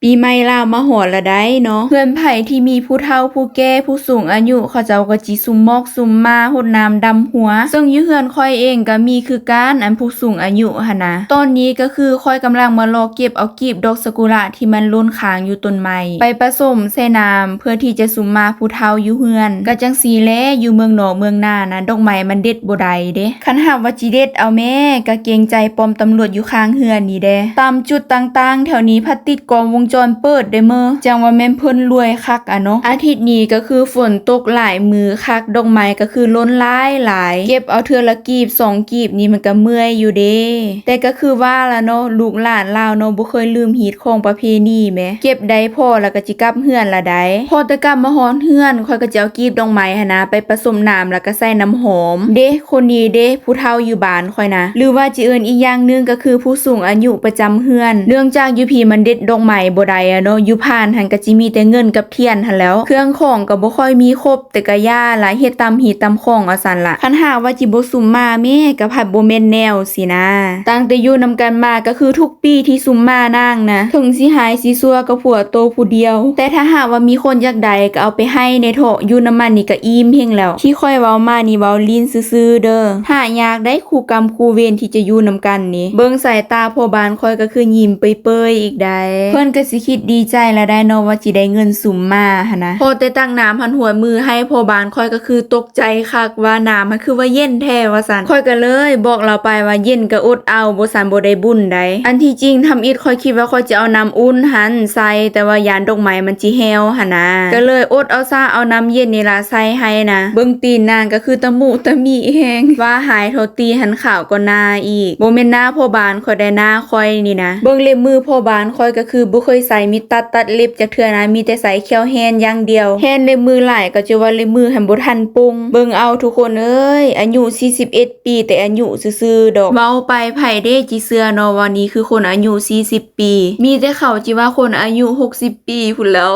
ປີໃໝ່ລາວມາຮອດລະໃດເນາະ. ເຮືອນໃຜທີ່ມີຜູ້ເຖົ້າຜູ້ແກ່ຜູ້ສູງອາຍຸ ເຂົາເຈົ້າກໍຊິສຸມໝອກສຸມມາ ຫົດນ້ຳດຳຫົວ. ເຊິ່ງຢູ່ເຮືອນຂ້ອຍເອງກໍມີຄືກັນ ອັນຜູ້ສູງອາຍຸຫັ້ນນະ. ຕອນນີ້ກໍຄືຂ້ອຍກຳລັງມາເລາະເກັບເອົາກີບດອກຊາກຸຣະທີ່ມັນຫຼົ່ນຄ້າງຢູ່ຕົ້ນໄມ້ ໄປປະສົມໃສ່ນ້ຳ ເພື່ອທີ່ຈະສຸມມາຜູ້ເຖົ້າຢູ່ເຮືອນ. ກໍຈັ່ງຊີ້ແຫຼະ ຢູ່ເມືອງນອກເມືອງນານະ ດອກໄມ້ມັນເດັດບໍ່ໄດ້ເດ້. ຄັນຫາກວ່າຊິເດັດເອົາແມ້ ກໍເກງໃຈປ້ອມຕຳຫຼວດຢູ່ຂ້າງເຮືອນນີ້ແດ່. ຕາມຈຸດຕ່າງໆແຖວນີ້ພັດຕິດກ້ອງວົງຈອນເປີດເດ້ເມີ. ຈັ່ງວ່າແມ່ນເພິ່ນລວຍຄັກອະເນາະ. ອາທິດນີ້ກໍຄືຝົນຕົກຫຼາຍມື້ຄັກ ດອກໄມ້ກໍຄືຫຼົ່ນຫຼາຍໆ. ເກັບເອົາເທື່ອລະກີບສອງກີບນີ້ມັນກໍເມື່ອຍຢູ່ເດ້. ແຕ່ກໍຄືວ່າລະເນາະ ລູກຫຼານລາວເນາະ ບໍ່ເຄີຍລືມຮີດຄອງປະເພນີແໝ. ເກັບໄດ້ພໍລະກໍຊິກັບເຮືອນລະໃດ. ພໍແຕ່ກັບມາຮອດເຮືອນ ຂ້ອຍກໍຈະເອົາກີບດອກໄມ້ຫັ້ນນະ ໄປປະສົມນ້ຳ ລະກະໃສ່ນ້ຳຫອມເດ້. ຄົນນີ້ເດ້ ຜູ້ເຖົ້າຢູ່ບ້ານຂ້ອຍນະ ຫຼືວ່າຈະເອີ້ນອີກຢ່າງໜຶ່ງກໍຄືຜູ້ສູງອາຍຸປະຈຳເຮືອນ. ເນື່ອງຈາກຢູ່ພີ້ມັນເດັດດອກໄມ້ບໍ່ໄດ້ອະເນາະ ຢູ່ພານຫັ້ນກໍຊິມີແຕ່ເງິນກັບທຽນຫັ້ນແຫຼ້ວ. ເຄື່ອງຂອງກໍບໍ່ຄ່ອຍມີຄົບ ແຕ່ກະຢ່າລະ ເຮັດຕາມຮີດຕາມຄອງເອົາຊັ້ນລະ. ຄັນຫາກວ່າຊິບໍ່ສຸມມາແມ້ ກໍພັດບໍ່ແມ່ນແນວຊີ້ນາ. ຕັ້ງແຕ່ຢູ່ນຳກັນມາກໍຄືທຸກ ປີທີ່ສຸມມານາງນະ ເຖິງຊິຫາຍຊິຊົ່ວກໍຜົວໂຕຜູ້ດຽວ. ແຕ່ຖ້າຫາກວ່າມີຄົນຢາກໄດ້ກໍເອົາໄປໃຫ້ແດ່ເທາະ ຢູ່ນຳມັນນີ້ກໍອີ່ມເຮັງແລ້ວ. ທີ່ຂ້ອຍເວົ້າມານີ້ເວົ້າຫຼິ້ນຊື່ໆເດີ ຫາຍາກໄດ໋ຄູ່ກຳຄູ່ເວນທີ່ຈະຢູ່ນຳກັນນີ້. ເບິ່ງສາຍຕາພໍ່ບ້ານຂ້ອຍກໍຄືຍິ້ມເປີຍໆອີກໄດ໋. ເພິ່ນກໍຊິຄິດດີໃຈລະໄດ໋ເນາະ ວ່າຊິໄດ້ເງິນສຸມມາຫັ້ນນະ. ພໍແຕ່ຕັກນ້ຳຫັ້ນຫວດມືໃຫ້ພໍ່ບ້ານຂ້ອຍກໍຄືຕົກໃຈຄັກວ່ານ້ຳມັນຄືວ່າເຢັນແທ້ວ່າຊັ້ນ. ຂ້ອຍກໍເລີຍບອກລາວໄປວ່າ ເຢັນກໍອົດເອົາ ບໍ່ຊັ້ນບໍ່ໄດ້ບຸນໃດ໋. ອັນທີ່ຈິງທຳອິດຂ້ອຍຄິດວ່າຂ້ອຍຈະເອົານ້ຳອຸ່ນຫັ້ນໃສ່ ແຕ່ວ່າຢ້ານດອກໄມ້ມັນຊິແຫ້ວຫັ້ນນາ ກໍເລີຍອົດເອົາຊະ ເອົານ້ຳເຢັນນີ້ລະໃສ່ໃຫ້ນະ. ເບິ່ງຕີນນາງກໍຄືຕະມຸຕະມິແຮງ ວ່າຫາຍເທົ່າຕີນຫັ້ນຂາວກວ່າໜ້າອີກ. ບໍ່ແມ່ນໜ້າພໍ່ບ້ານຂ້ອຍໄດ໋ ໜ້າຂ້ອຍນີ້ນະ. ເບິ່ງເລັບມືພໍ່ບ້ານຂ້ອຍກໍຄືບໍ່ເຄີຍໃສ່ມີດຕັດຕັດເລັບຈັກເທື່ອນະ ມີແຕ່ໃສ່ແຂ້ວແຮນຢ່າງດຽວ. ແຮນເລັບມືຫຼາຍກໍຈະວ່າເລັບມືຫັ້ນບໍ່ທັນປົງ. ເບິ່ງເອົາທຸກຄົນເອີຍ ອາຍຸສີ່ສິບເອັດ ປີ ແຕ່ອາຍຸຊື່ໆດອກ. ເວົ້າໄປໃຜເດ້ຊິເຊື່ອເນາະວ່ານີ້ຄືຄົນອາຍຸສີ່ສິບປີ. ມີແຕ່ເຂົາຊິວ່າຄົນອາຍຸຫົກສິບປີພຸ້ນແຫຼ້ວ.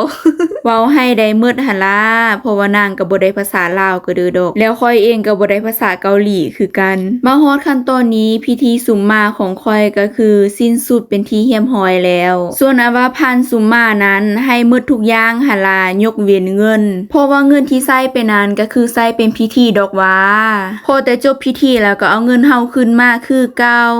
ເວົ້າໃຫ້ໄດ້ໝົດຫັ້ນລະ ເພາະວ່ານາງກໍບໍ່ໄດ້ພາສາລາວກະເດີດອກ ແລ້ວຂ້ອຍເອງກໍບໍ່ໄດ້ພາສາເກົາຫຼີຄືກັນ. ມາຮອດຂັ້ນຕອນນີ້ ພິທີສຸມມາຂອງຂ້ອຍກໍຄືສິ້ນສຸດເປັນທີ່ຮຽບຮ້ອຍແລ້ວ. ສ່ວນອັນວ່າພັນສຸມມານັ້ນ ໃຫ້ໝົດທຸກຢ່າງຫັ້ນລະ ຍົກເວັ້ນເງິນ ເພາະວ່າເງິນທີ່ໃຊ້ໄປນັ້ນກໍຄືໃຊ້ເປັນພິທີດອກຫວ່າ. ພໍແຕ່ຈົບພິທີແລ້ວກໍເອົາເງິນເຮົາຄືນມາຄືເກົ່າ.